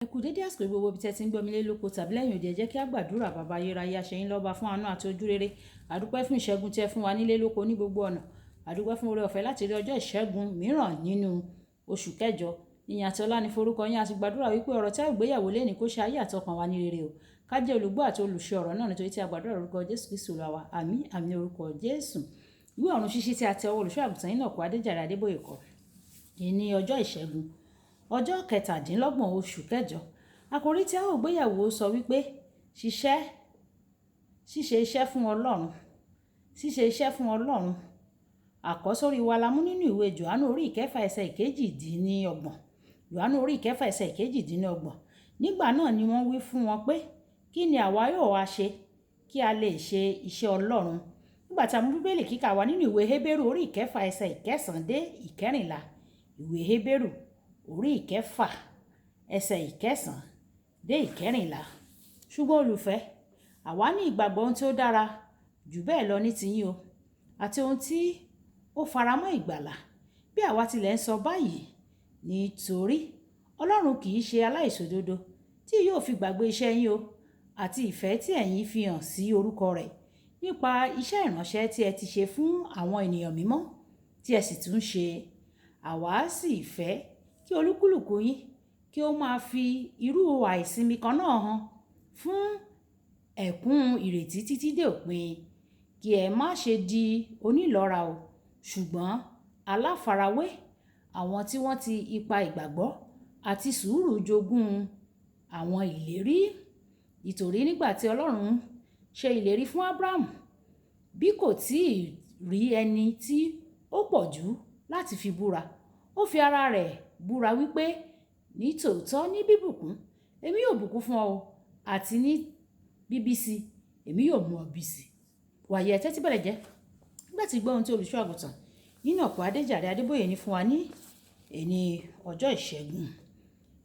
Ẹ kú dédé àsìkò gbogbo ibi tí ẹ ti ń gbọ́ mi lé lóko tàbí lẹ́yìn òde. Ẹ jẹ́ kí a gbàdúrà. Bàbá ayérayé, aṣẹ́yìn lọ́ba fún àánú àti ojúrere. Àdúpẹ́ fún ìṣẹ́gun tí ẹ fún wa nílé lóko ní gbogbo ọ̀nà. Àdúpẹ́ fún oore ọ̀fẹ́ láti rí ọjọ́ ìṣẹ́gun mìíràn nínú oṣù kẹjọ. Ìyìn àti ọlá ni forúkọ yín. A sì gbàdúrà wípé ọ̀rọ̀ tí a ó gbéyẹ̀wò lénìí kó ṣe ayé àti ọkàn wa ní rere o. Ká jẹ́ olùgbọ́ àti olùṣe ọ̀rọ̀ náà, nítorí tí a gbàdúrà lórúkọ Jésù Kristi Olúwa wa. Àmín, àmín, orúkọ Jésù. Ìwé ọ̀run ṣíṣí tí a tẹ ọwọ́ olùṣọ́ àgùntàn yín náà kó Adéjàre Adébóyè kọ. Ní ọjọ́ ìṣẹ́gun, ọjọ́ 27 oṣù kẹjọ. Àkòrí tí a ó gbéyẹ̀wò sọ wípé ṣiṣẹ́, ṣíṣe iṣẹ́ fún Ọlọ́run, ṣíṣe iṣẹ́ fún Ọlọ́run. Àkọ́sórí wa la mú nínú ìwé Jòhánù orí 6 ẹsẹ̀ 28. Jòhánù orí 6 ẹsẹ̀ 28. Nígbà náà ni wọ́n wí fún wọn pé, kí ni àwa yóò wá ṣe kí a lè ṣe iṣẹ́ Ọlọ́run? Nígbà tí a mú Bíbélì kíkà wá nínú ìwé Hébérù orí 6 ẹsẹ̀ 9 dé 14. Ìwé Hébérù orí 6 ẹsẹ̀ 9 dé 14. Ṣùgbọ́n olùfẹ́, àwa ní ìgbàgbọ́ ohun tí ó dára jù bẹ́ẹ̀ lọ ní tiyín o, àti ohun tí ó faramọ́ ìgbàlà. Bí àwa tilẹ̀ ń sọ báyìí, nítorí Ọlọ́run kì í ṣe aláìṣòdodo tí yóò fi gbàgbé iṣẹ́ yín o, àti ìfẹ́ tí ẹ̀yin fi hàn sí orúkọ rẹ̀ nípa iṣẹ́ ìránṣẹ́ tí ẹ ti ṣe fún àwọn ènìyàn mímọ́ tí ẹ sì tún ṣe. Àwa sì fẹ́ kí olúkúlùkù yín kí ó máa fi irú àìsimi kan náà hàn fún ẹ̀kún ìrètí títí dé òpin. Kí ẹ má ṣe di onílọ́ra o, ṣùgbọ́n aláfarawé àwọn tí wọ́n ti ipa ìgbàgbọ́ àti sùúrù jogún àwọn ìlérí. Nítorí nígbà tí Ọlọ́run ṣe ìlérí fún Abrahamu, bí kò tíì rí ẹni tí ó pọ̀ jù láti fi búra, ó fi ara rẹ̀ búra wípé, ní tòótọ́ ní bíbùkún, èmi yóò bùkún fún ọ àti ní bíbísí, èmi yóò mú ọ bí sí. Wàyí ẹ tẹ́tí bẹ̀rẹ̀ jẹ́. Nígbà tí gbọ́ ohun tí olùṣọ́ àgùntàn Enoch Adéjàre Adébóyè ní fún wa ní èní ọjọ́ ìṣẹ́gun.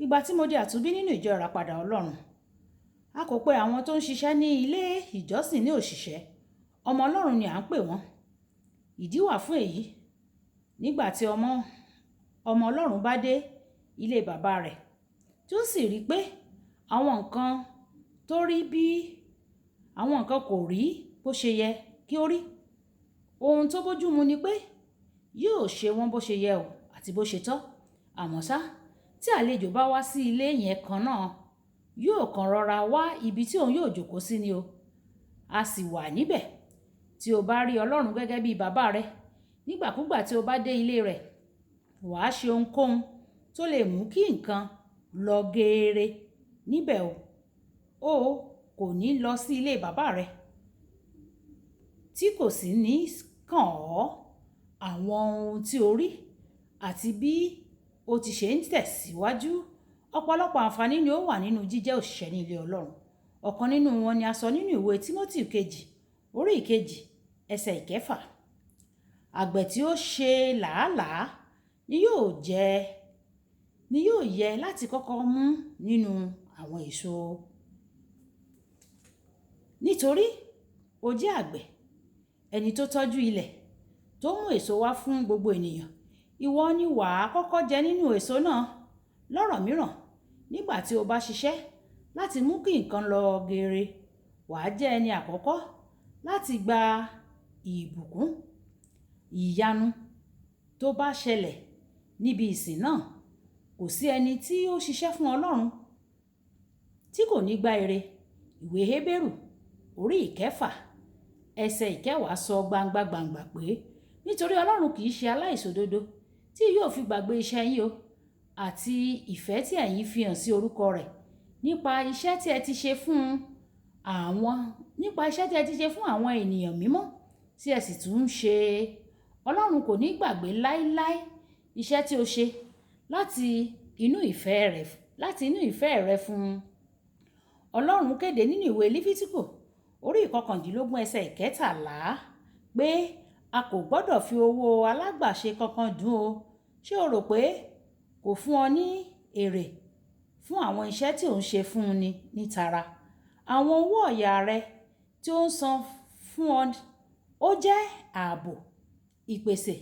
Ìgbà tí mo di àtúnbí nínú ìjọ Ìràpadà Ọlọ́run, a kò pe àwọn tó ń ṣiṣẹ́ ní ilé ìjọsìn ní òṣìṣẹ́. Ọmọ Ọlọ́run ni à ń pè wọ́n. Ìdí wà fún èyí. Nígbà tí ọmọ Ọlọ́run bá dé ilé bàbá rẹ̀, tí ó sì rí pé àwọn nǹkan tó rí bí àwọn nǹkan kò rí bó ṣe yẹ kí ó rí, ohun tó bójú mu ni pé yóò ṣe wọ́n bó ṣe yẹ o àti bó ṣe tọ́. Àmọ́ ṣá, tí àlejò bá wá sí ilé yẹn kan náà, yóò kàn rọra wá ibi tí òun yóò jókòó sí ni o. A sì wà níbẹ̀. Tí o bá rí Ọlọ́run gẹ́gẹ́ bí bàbá rẹ, nígbàkúgbà tí o bá dé ilé rẹ̀, wà á ṣe ohunkóhun tó lè mú kí nǹkan lọ geere níbẹ̀ o. O kò ní lọ sí ilé bàbá rẹ tí kò sì ní kàn ọ́ àwọn ohun tí o rí àti bí o ti ṣe ń tẹ̀síwájú. Ọ̀pọ̀lọpọ̀ àǹfààní ni ó wà nínú jíjẹ́ òṣìṣẹ́ ní ilé Ọlọ́run. Ọ̀kan nínú wọn ni a sọ nínú ìwé Tímótì kejì, orí 2, ẹsẹ̀ 6. Àgbẹ̀ tí ó ṣe làálàá ni yóò jẹ́, ni yóò yẹ láti kọ́kọ́ mú nínú àwọn èso. Nítorí o jẹ́ àgbẹ̀, ẹni tó tọ́jú ilẹ̀, tó mú èso wá fún gbogbo ènìyàn, ìwọ ni wà á kọ́kọ́ jẹ nínú èso náà. Lọ́rọ̀ mìíràn, nígbà tí o bá ṣiṣẹ́ láti mú kí nǹkan lọ geere, wà á jẹ́ ẹni àkọ́kọ́ láti gba ìbùkún, ìyanu tó bá ṣẹlẹ̀ níbi ìsìn náà. Kò sí ẹni tí ó ṣiṣẹ́ fún Ọlọ́run tí kò ní gba èrè. Ìwé Hébérù orí 6 ẹsẹ̀ 10 sọ gbangba gbangba pé, nítorí Ọlọ́run kì í ṣe aláìṣòdodo tí yóò fi gbàgbé iṣẹ́ yín o, àti ìfẹ́ tí ẹ̀yin fi hàn sí orúkọ rẹ̀ nípa iṣẹ́ tí ẹ ti ṣe fún àwọn, nípa iṣẹ́ tí ẹ ti ṣe fún àwọn ènìyàn mímọ́ tí ẹ sì tún ń ṣe. Ọlọ́run kò ní gbàgbé láíláí iṣẹ́ tí o ṣe láti inú ìfẹ́ rẹ̀, láti inú ìfẹ́ rẹ fún un. Ọlọ́run kéde nínú ìwé Lífítíkù orí 19 ẹsẹ̀ 13 pé a kò gbọdọ̀ fi owó alágbàṣe kankan dùn o. Ṣé o rò pé kò fún ọ ní èrè fún àwọn iṣẹ́ tí ò ń ṣe fún ni ní tara? Àwọn owó ọ̀yà rẹ tí ó ń san fún ọ, ó jẹ́ ààbò, ìpèsè,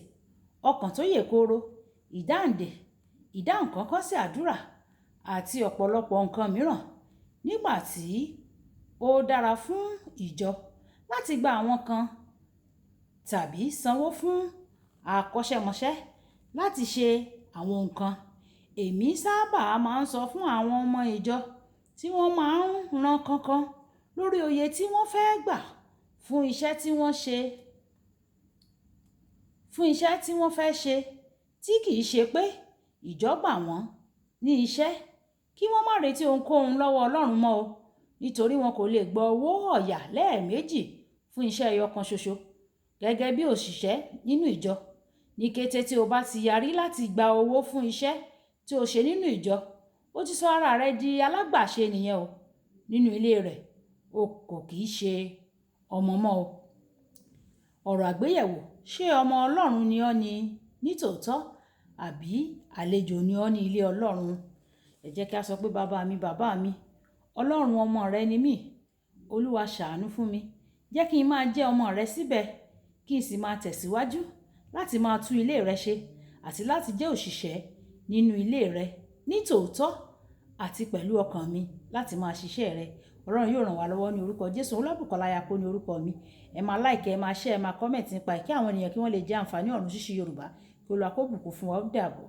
ọkàn tó yè kooro, ìdáǹdè, ìdáhùn kankan sí àdúrà àti ọ̀pọ̀lọpọ̀ nǹkan mìíràn. Nígbà tí ó dára fún ìjọ láti gba àwọn kan tàbí sanwó fún akọ́ṣẹ́mọṣẹ́ láti ṣe àwọn nǹkan, èmi sábà máa ń sọ fún àwọn ọmọ ìjọ tí wọ́n máa ń ran kankan lórí oye tí wọ́n fẹ́ gbà fún iṣẹ́ tí wọ́n ṣe, fún iṣẹ́ tí wọ́n fẹ́ ṣe tí kì í ṣe pé ìjọ gbà wọ́n ní iṣẹ́, kí wọ́n má retí ohunkóhun lọ́wọ́ Ọlọ́run mọ́ o, nítorí wọn kò lè gbọ́ owó ọ̀yà lẹ́ẹ̀mejì fún iṣẹ́ ẹyọ kan ṣoṣo gẹ́gẹ́ bí òṣìṣẹ́ nínú ìjọ. Ní kété tí o bá ti yarí láti gba owó fún iṣẹ́ tí o ṣe nínú ìjọ, ó ti sọ ara rẹ di alágbàṣe nìyẹn o. Nínú ilé rẹ̀, o kò kì í ṣe ọmọ mọ́ o. Ọ̀rọ̀ àgbéyẹ̀wò: ṣé ọmọ Ọlọ́run ni ọ́ ní nítòótọ́ àbí àlejò ni ọ́ ní ilé Ọlọ́run? Ẹ jẹ́ kí a sọ pé bàbá mi, bàbá mi, Ọlọ́run ọmọ rẹ ni mí. Olúwa ṣàánú fún mi. Jẹ́ kí n máa jẹ́ ọmọ rẹ síbẹ̀, kí n sì máa tẹ̀síwájú láti máa tún ilé rẹ ṣe àti láti jẹ́ òṣìṣẹ́ nínú ilé rẹ nítòótọ́ àti pẹ̀lú ọkàn mi láti máa ṣiṣẹ́ rẹ. Ọlọ́run yóò ràn wá lọ́wọ́ ní orúkọ Jésù. Olúwabùkọ́lá Ayako ní orúkọ mi. Ẹ máa like, ẹ máa share, ẹ máa comment nípa ẹ̀ kí àwọn ènìyàn kí wọ́n lè jẹ àǹfààní ọ̀run ṣíṣí Yorùbá. Kí Olúwa kó bùkún fún wa. Ó dàbọ̀.